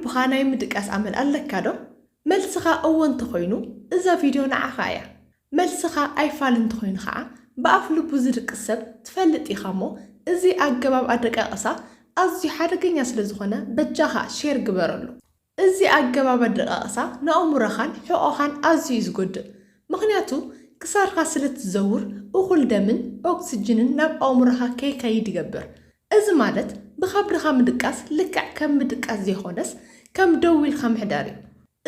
ብኻ ናይ ምድቃስ ኣመል ኣለካ ዶ? መልስኻ እወ እንተኾይኑ፣ እዛ ቪድዮ ንዓኻ እያ። መልስኻ ኣይፋል እንተኾይኑ ኸዓ፣ ብኣፍ ልቡ ዝድቅስ ሰብ ትፈልጥ ኢኻ እሞ፣ እዚ ኣገባብ ኣደቃቕሳ ኣዝዩ ሓደገኛ ስለ ዝኾነ፣ በጃኻ ሼር ግበረሉ። እዚ ኣገባብ ኣደቃቕሳ ንኣእምሮኻን ሕቖኻን ኣዝዩ እዩ ዝጎድእ። ምኽንያቱ፣ ክሳድካ ስለ ትዘውር፣ እኹል ደምን ኦክስጅንን ናብ ኣእምሮኻ ከይከይድ ይገብር። እዚ ማለት፣ ብኸብድኻ ምድቃስ ልክዕ ከም ምድቃስ ዘይኮነስ፣ ከም ደው ኢልካ ምሕዳር እዩ።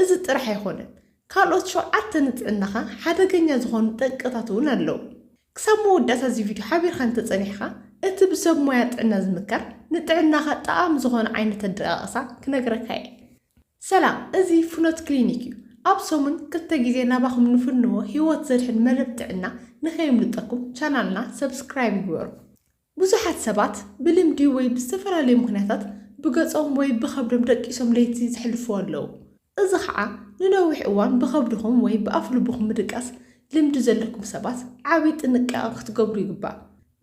እዚ ጥራሕ ኣይኮነን፣ ካልኦት ሸውዓተ ንጥዕናኻ ሓደገኛ ዝኾኑ ጠንቅታት እውን ኣለዉ። ክሳብ መወዳእታ እዚ ቪድዮ ሓቢርካ እንተጸኒሕካ፣ እቲ ብሰብ ሞያ ጥዕና ዝምከር ንጥዕናኻ ጠቓሚ ዝኾነ ዓይነት ኣደቃቕሳ ክነግረካ እየ። ሰላም፣ እዚ ፍኖት ክሊኒክ እዩ። ኣብ ሰሙን ክልተ ግዜ ናባኹም ንፍንዎ ህይወት ዘድሕን መደብ ጥዕና ንኸየምልጠኩም ቻናልና ሰብስክራይብ ይግበሩ። ብዙሓት ሰባት ብልምዲ ወይ ብዝተፈላለዩ ምኽንያታት ብገጾም ወይ ብኸብዶም ደቂሶም ለይቲ ዘሕልፉ ኣለዉ። እዚ ኸዓ ንነዊሕ እዋን ብኸብድኹም ወይ ብኣፍ ልብኹም ምድቃስ ልምዲ ዘለኩም ሰባት ዓቢ ጥንቃቐ ክትገብሩ ይግባእ።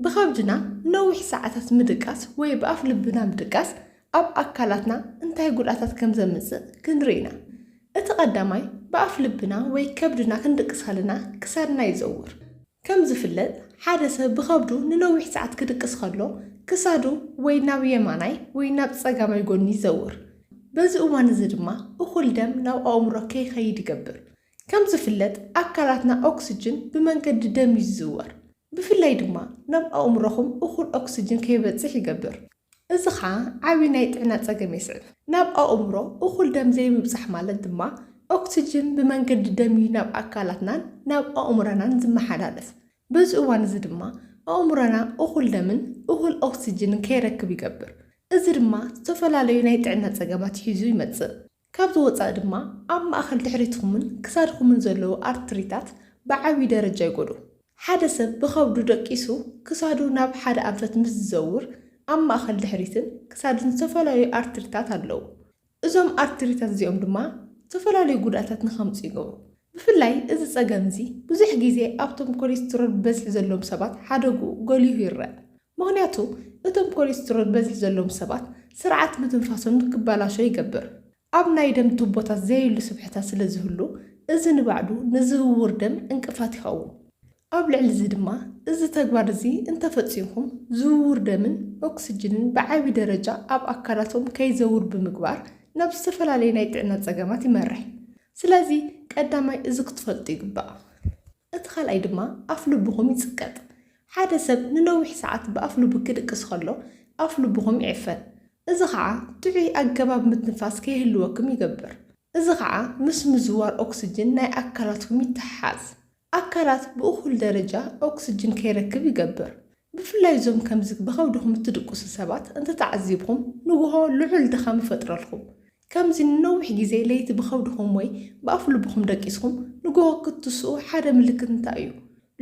ብኸብድና ንነዊሕ ሰዓታት ምድቃስ ወይ ብኣፍ ልብና ምድቃስ ኣብ ኣካላትና እንታይ ጉድኣታት ከም ዘምጽእ ክንርኢ ኢና። እቲ ቀዳማይ፣ ብኣፍ ልብና ወይ ከብድና ክንድቅስ ከለና ክሳድና ይዘውር። ከም ዝፍለጥ፣ ሓደ ሰብ ብኸብዱ ንነዊሕ ሰዓት ክድቅስ ከሎ፣ ክሳዱ ወይ ናብ የማናይ ወይ ናብ ጸጋማይ ጎኒ ይዘውር። በዚ እዋን እዚ ድማ እኹል ደም ናብ ኣእምሮ ከይኸይድ ይገብር። ከም ዝፍለጥ፣ ኣካላትና ኦክስጅን ብመንገዲ ደም እዩ ዝዝወር። ብፍላይ ድማ ናብ ኣእምሮኹም እኹል ኦክስጅን ከይበጽሕ ይገብር። እዚ ኸኣ ዓቢ ናይ ጥዕና ጸገም የስዕብ። ናብ ኣእምሮ እኹል ደም ዘይምብጻሕ ማለት ድማ፣ ኦክስጅን ብመንገዲ ደም እዩ ናብ ኣካላትናን ናብ ኣእምሮናን ዝመሓላለፍ። በዚ እዋን እዚ ድማ፣ ኣእምሮና እኹል ደምን እኹል ኦክስጅንን ከይረክብ ይገብር። እዚ ድማ ዝተፈላለዩ ናይ ጥዕና ጸገማት ሒዙ ይመጽእ። ካብዚ ወጻኢ ድማ፣ ኣብ ማእከል ድሕሪትኩምን ክሳድኩምን ዘለዉ ኣርትሪታት ብዓቢ ደረጃ ይጎድኡ። ሓደ ሰብ ብኸብዱ ደቂሱ ክሳዱ ናብ ሓደ ኣንፈት ምስ ዝዘውር፣ ኣብ ማእከል ድሕሪትን ክሳድን ዝተፈላለዩ ኣርትሪታት ኣለዉ። እዞም ኣርትሪታት እዚኦም ድማ ዝተፈላለዩ ጉድኣታት ንኸምጽኡ ይገብሩ። ብፍላይ እዚ ጸገም እዚ ብዙሕ ግዜ ኣብቶም ኮሌስትሮል ብበዝሒ ዘለዎም ሰባት ሓደግኡ ጎሊሁ ይረአ። ምኽንያቱ፣ እቶም ኮሌስትሮል ብበዝሒ ዘለዎም ሰባት ስርዓት ምትንፋሶም ክበላሾ ይገብር። ኣብ ናይ ደም ቱቦታት ዘየድሊ ስብሕታት ስለ ዝህሉ፣ እዚ ንባዕዱ ንዝውውር ደም ዕንቅፋት ይኸውን። ኣብ ልዕሊ እዚ ድማ፣ እዚ ተግባር እዚ እንተፈጺምኩም፣ ዝውውር ደምን ኦክስጅንን ብዓቢ ደረጃ ኣብ ኣካላትኩም ከይዘውር ብምግባር፣ ናብ ዝተፈላለዩ ናይ ጥዕና ጸገማት ይመርሕ። ስለዚ፣ ቀዳማይ እዚ ክትፈልጡ ይግባእ። እቲ ካልኣይ ድማ ኣፍ ልብኹም ይጽቀጥ። ሓደ ሰብ ንነዊሕ ሰዓት ብኣፍ ልቡ ክድቅስ ከሎ፣ ኣፍ ልብኹም ይዕፈን። እዚ ኸዓ ጥዑይ ኣገባብ ምትንፋስ ከይህልወኩም ይገብር። እዚ ኸዓ ምስ ምዝዋር ኦክስጅን ናይ ኣካላትኩም ይተሓሓዝ። ኣካላት ብእኹል ደረጃ ኦክስጅን ከይረክብ ይገብር። ብፍላይ እዞም ከምዚ ብኸብድኹም እትድቅሱ ሰባት እንተተዓዚብኩም፣ ንግሆ ልዑል ድኻም ይፈጥረልኩም። ከምዚ ንነዊሕ ግዜ ለይቲ ብኸብድኹም ወይ ብኣፍ ልብኹም ደቂስኩም ንግሆ ክትስኡ ሓደ ምልክት እንታይ እዩ?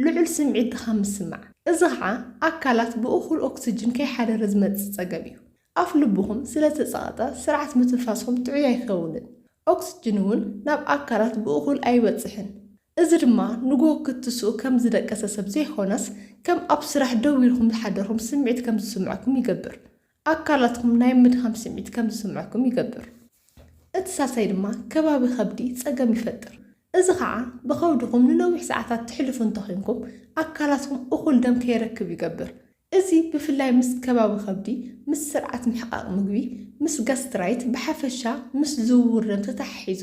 ልዑል ስምዒት ድኻም ምስማዕ። እዚ ኸዓ ኣካላት ብእኹል ኦክስጅን ከይሓደረ ዝመጽእ ጸገም እዩ። ኣፍ ልብኹም ስለ ተጸቐጠ ስርዓት ምትንፋስኩም ጥዑይ ኣይከውንን። ኦክስጅን እውን ናብ ኣካላት ብእኹል ኣይበጽሕን። እዚ ድማ ንግሆ ክትስኡ ከም ዝደቀሰ ሰብ ዘይኮነስ ከም ኣብ ስራሕ ደው ኢልኩም ዝሓደርኩም ስምዒት ከም ዝስምዐኩም ይገብር። ኣካላትኩም ናይ ምድኻም ስምዒት ከም ዝስምዐኩም ይገብር። እቲ ሳልሳይ ድማ ከባቢ ከብዲ ጸገም ይፈጥር። እዚ ኸዓ ብኸብድኹም ንነዊሕ ሰዓታት ትሕልፉ እንተኾይንኩም ኣካላትኩም እኹል ደም ከይረክብ ይገብር። እዚ ብፍላይ ምስ ከባቢ ከብዲ፣ ምስ ስርዓት ምሕቃቕ ምግቢ፣ ምስ ጋስትራይት፣ ብሓፈሻ ምስ ዝውውር ደም ተተሓሒዙ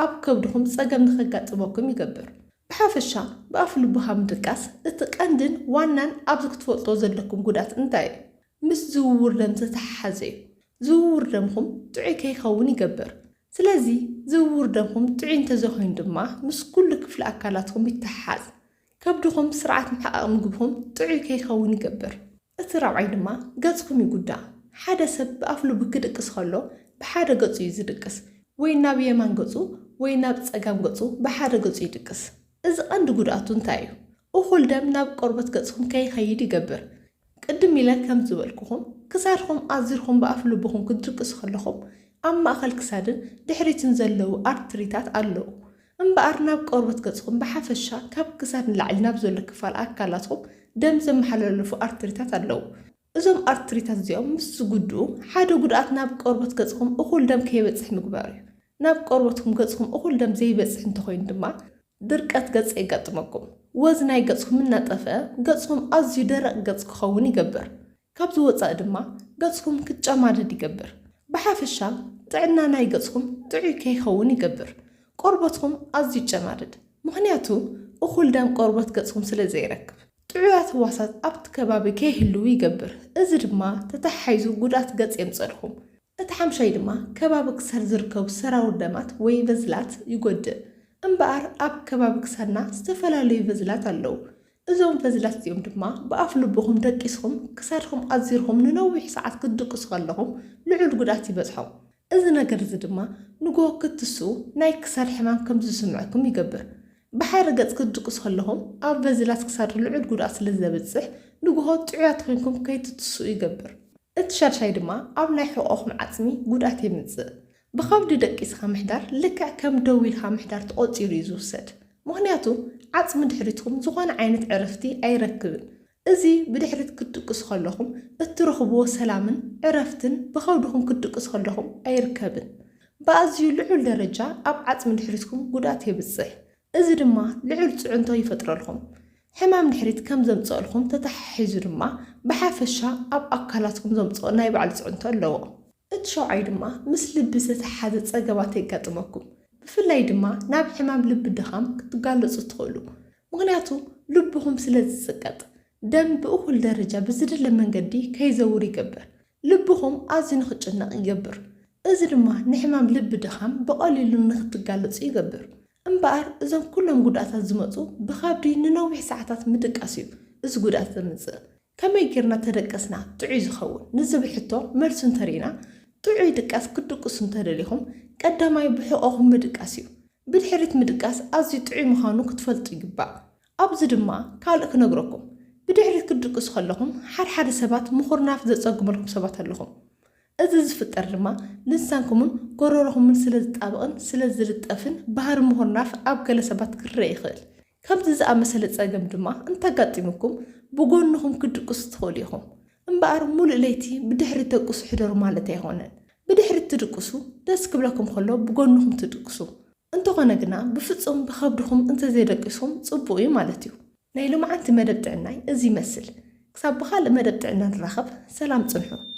ኣብ ከብድኹም ጸገም ንኸጋጥመኩም ይገብር። ብሓፈሻ ብኣፍ ልብኻ ምድቃስ እቲ ቀንድን ዋናን ኣብዚ ክትፈልጦ ዘለኩም ጉድኣት እንታይ እዩ? ምስ ዝውውር ደም ዝተሓሓዘ እዩ። ዝውውር ደምኹም ጥዑይ ከይኸውን ይገብር። ስለዚ ዝውውር ደምኹም ጥዑይ እንተዘይኮይኑ ድማ ምስ ኩሉ ክፍሊ ኣካላትኩም ይተሓሓዝ። ከብድኹም ስርዓት ምሕቃቕ ምግብኹም ጥዑይ ከይኸውን ይገብር። እቲ ራብዓይ ድማ ገጽኩም ይጉዳእ። ሓደ ሰብ ብኣፍ ልቡ ክድቅስ ከሎ ብሓደ ገጹ እዩ ዝድቅስ፣ ወይ ናብ የማን ገጹ ወይ ናብ ጸጋም ገጹ ብሓደ ገጹ ይድቅስ። እዚ ቀንዲ ጉድኣቱ እንታይ እዩ? እኹል ደም ናብ ቆርበት ገጽኩም ከይኸይድ ይገብር። ቅድም ኢለ ከም ዝበልኩኹም፣ ክሳድኹም ኣዚርኩም ብኣፍ ልብኹም ክትድቅሱ ከለኹም፣ ኣብ ማእከል ክሳድን ድሕሪትን ዘለዉ ኣርትሪታት ኣለዉ። እምበኣር ናብ ቆርበት ገጽኩም ብሓፈሻ ካብ ክሳድ ንላዕሊ ናብ ዘሎ ክፋል ኣካላትኩም ደም ዘመሓላለፉ ኣርትሪታት ኣለዉ። እዞም ኣርትሪታት እዚኦም ምስ ዝጉድኡ፣ ሓደ ጉድኣት ናብ ቆርበት ገጽኹም እኹል ደም ከይበጽሕ ምግባር እዩ። ናብ ቆርበትኩም ገጽኹም እኹል ደም ዘይበጽሕ እንተኾይኑ ድማ፣ ድርቀት ገጽ የጋጥመኩም። ወዝ ናይ ገጽኩም እናጠፍአ፣ ገጽኩም ኣዝዩ ደረቕ ገጽ ክኸውን ይገብር። ካብዚ ወጻኢ ድማ፣ ገጽኩም ክጨማደድ ይገብር። ብሓፈሻ፣ ጥዕና ናይ ገጽኩም ጥዑይ ከይኸውን ይገብር። ቆርበትኩም ኣዝዩ ይጨማደድ፣ ምኽንያቱ እኹል ደም ቆርበት ገጽኩም ስለ ዘይረክብ። ጥዑያት ህዋሳት ኣብቲ ከባቢ ከይህልዉ ይገብር። እዚ ድማ ተተሓሒዙ ጉድኣት ገጽ የምጸልኩም። እቲ ሓምሻይ ድማ ከባቢ ክሳድ ዝርከቡ ሰራውር ደማት ወይ ቨዝላት ይጎድእ። እምበኣር ኣብ ከባቢ ክሳድና ዝተፈላለዩ ቨዝላት ኣለዉ። እዞም ቨዝላት እዚኦም ድማ ብኣፍ ልብኹም ደቂስኹም ክሳድኩም ኣዚርኩም ንነዊሕ ሰዓት ክትድቅሱ ከለኹም ልዑል ጉድኣት ይበጽሖም። እዚ ነገር እዚ ድማ ንግሆ ክትትስኡ ናይ ክሳድ ሕማም ከም ዝስምዐኩም ይገብር። ብሓደ ገጽ ክትድቅሱ ከለኹም ኣብ ቨዝላት ክሳድ ልዑል ጉድኣት ስለ ዘብጽሕ ንግሆ ጥዑያት ኮይንኩም ከይትትስኡ ይገብር። እቲ ሻድሻይ ድማ ኣብ ናይ ሕቖኹም ዓጽሚ ጉድኣት የምጽእ። ብኸብዲ ደቂስኻ ምሕዳር ልክዕ ከም ደው ኢልካ ምሕዳር ተቖጺሩ እዩ ዝውሰድ። ምኽንያቱ ዓጽሚ ድሕሪትኩም ዝኾነ ዓይነት ዕረፍቲ ኣይረክብን። እዚ ብድሕሪት ክትድቅሱ ከለኹም እትረኽብዎ ሰላምን ዕረፍትን ብኸብድኹም ክትድቅሱ ከለኹም ኣይርከብን። ብኣዝዩ ልዑል ደረጃ ኣብ ዓጽሚ ድሕሪትኩም ጉድኣት የብጽሕ። እዚ ድማ ልዑል ጽዕንቶ ይፈጥረልኩም። ሕማም ድሕሪት ከም ዘምጽኣልኩም ተተሓሒዙ ድማ ብሓፈሻ ኣብ ኣካላትኩም ዘምጽኦ ናይ ባዕሉ ጽዕንቶ ኣለዎ። እቲ ሸውዓይ ድማ ምስ ልቢ ዝተተሓሓዘ ጸገማት የጋጥመኩም። ብፍላይ ድማ ናብ ሕማም ልቢ ድኻም ክትጋለጹ ትኽእሉ። ምኽንያቱ ልብኹም ስለ ዝጽቀጥ፣ ደም ብእኹል ደረጃ ብዝድለ መንገዲ ከይዘውር ይገብር። ልብኹም ኣዝዩ ንኽጭነቕ ይገብር። እዚ ድማ ንሕማም ልቢ ድኻም ብቐሊሉ ንኽትጋለጹ ይገብር። እምበኣር እዞም ኩሎም ጉድኣታት ዝመጹ ብኸብዲ ንነዊሕ ሰዓታት ምድቃስ እዩ እዚ ጉድኣት ዘምጽእ። ከመይ ጌርና ተደቀስና ጥዑይ ዝኸውን ንዝብል ሕቶ መልሱ እንተርኢና፣ ጥዑይ ድቃስ ክትድቅሱ እንተደሊኹም ቀዳማይ ብሕቖኹም ምድቃስ እዩ። ብድሕሪት ምድቃስ ኣዝዩ ጥዑይ ምዃኑ ክትፈልጡ ይግባእ። ኣብዚ ድማ ካልእ ክነግረኩም። ብድሕሪት ክትድቅሱ ከለኹም ሓድሓደ ሰባት ምኹርናፍ ዘጸግመልኩም ሰባት ኣለኹም። እዚ ዝፍጠር ድማ ልሳንኩምን ጎረሮኹምን ስለ ዝጣበቕን ስለ ዝልጠፍን ባህሪ ምኹርናፍ ኣብ ገለ ሰባት ክረአ ይኽእል። ከምዚ ዝኣመሰለ ጸገም ድማ እንተጋጢሙኩም ብጎንኹም ክትድቅሱ ትኽእሉ ኢኹም። እምበኣር ሙሉእ ለይቲ ብድሕሪት ደቅሱ ሕደሩ ማለት ኣይኾነን። ብድሕሪት ትድቅሱ ደስ ክብለኩም ከሎ ብጎንኹም ትድቅሱ። እንተኾነ ግና ብፍጹም ብኸብድኹም እንተዘይደቂስኩም ጽቡቕ እዩ ማለት እዩ። ናይ ሎማዓንቲ መደብ ጥዕናይ እዚ ይመስል። ክሳብ ብኻልእ መደብ ጥዕና ንራኸብ፣ ሰላም ጽንሑ።